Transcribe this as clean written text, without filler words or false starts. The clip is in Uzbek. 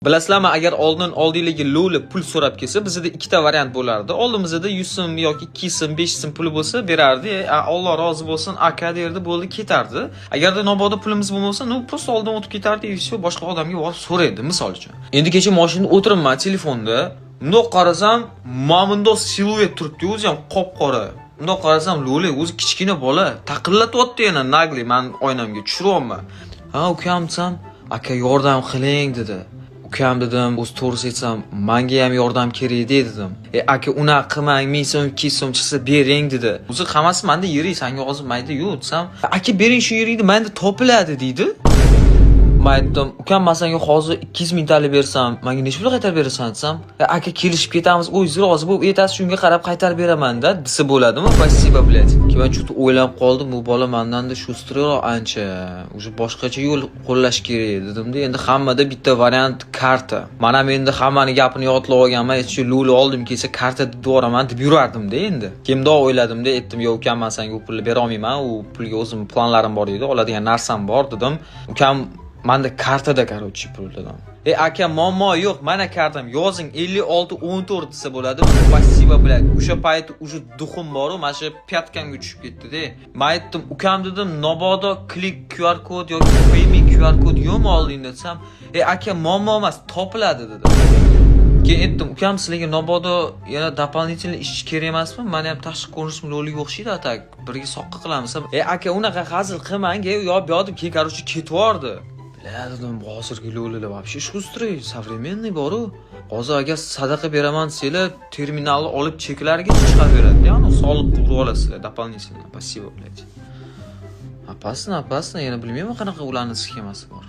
Bilasizlarmi, agar oldin oldinglarga lo'li pul so'rab kelsa, bizda ikkita variant bo'lardi. Oldimizda 100 so'm yoki 2 so'm, 5 so'm puli bo'lsa berardi. "Alloh rozi bo'lsin, aka", derdi, bo'ldi, ketardi. Agarda mabodo pulimiz bo'lmasa, ну, просто oldin o'tib ketardi и всё, boshqa odamga borib so'raydi, misol uchun. Endi kecha mashinada o'tiribman telefonda. Bundoq qarasam, mana bundoq siluet turibdi, o'zi ham qop-qora. Bundoq qarasam, lo'li, o'zi kichkina bola, taqillatyapti yana наглый, man oynamga tushiryapman. "Ha, ukam", desam, "Aka, yordam qiling", dedi. "Ukam", dedim, o'zi to'g'risi aytsam, manga ham yordam kerak dedim. "E, aka, unaqa qilmang, 1000 so'm, 200 so'm chiqsa bering", dedi. O'zi hammasi manda yirik, sanga hozir mayda yo'q desam, "Aka, bering shu yirikni, menda topiladi", deydi. Man aytdim, "Ukam, man senga hozir 200 mingtalik bersam, menga necha pul qaytarib berasan?" desam, "Aka, kelishib ketamiz, o'zingiz rozi bo'lib aytasiz, shunga qarab qaytarib beraman-da", desa bo'ladimi? Спасибо, блядь. Keyin man чуть o'ylab qoldim, bu bola mandan-da шустрый roq ancha. Уже boshqacha yo'l qo'llash kerak dedimda. Endi hammada bitta variant karta. Man ham endi hammani gapini yodlab olganman, shu lo'li oldim kelsa karta deb yuboraman deb yurardimda endi. Keyin bundoq o'yladimda, aytdim, "Yo'q, ukam, man senga u pulni bera olmayman, u pulga o'zim planlarim bor edi, oladigan narsam bor", dedim. "Ukam, manda kartada, короче, pul", dedim. "E, aka, muammo yo'q, mana kartam, yozing 56 14", desa bo'ladimi? Спасибо, блядь. O'sha payt уже дух im bor-u, mana shu пятка mga tushib ketdi-da. Man aytdim, "Ukam", dedim, "mabodo Click QR kod yoki Payme QR kod yo'qmi oldingda?" desam, "E, aka, muammo emas, topiladi", dedi. Keyin aytdim, "Ukam, sizlarga mabodo yana дополнительный ishchi kerak emasmi? Mani ham tashqi ko'rinishim lo'liga o'xshaydi, а так birga soqqa qilamiz". "E, aka, unaqa hazil qilmang, u yoq bu yoq", deb keyin, короче, ketib yubordi. Бля, dedim, hozirgi lo'lilar вообще шустрый, современный boru. Hozir agar sadaqa beraman desanglar, terminalni olib cheklarga chiqarib beradi. Ya'ni soliq urib olasizlar дополнительно. Спасибо, блядь. Опасно, опасно. Yana bilmayman qanaqa ularni sxemasi bor.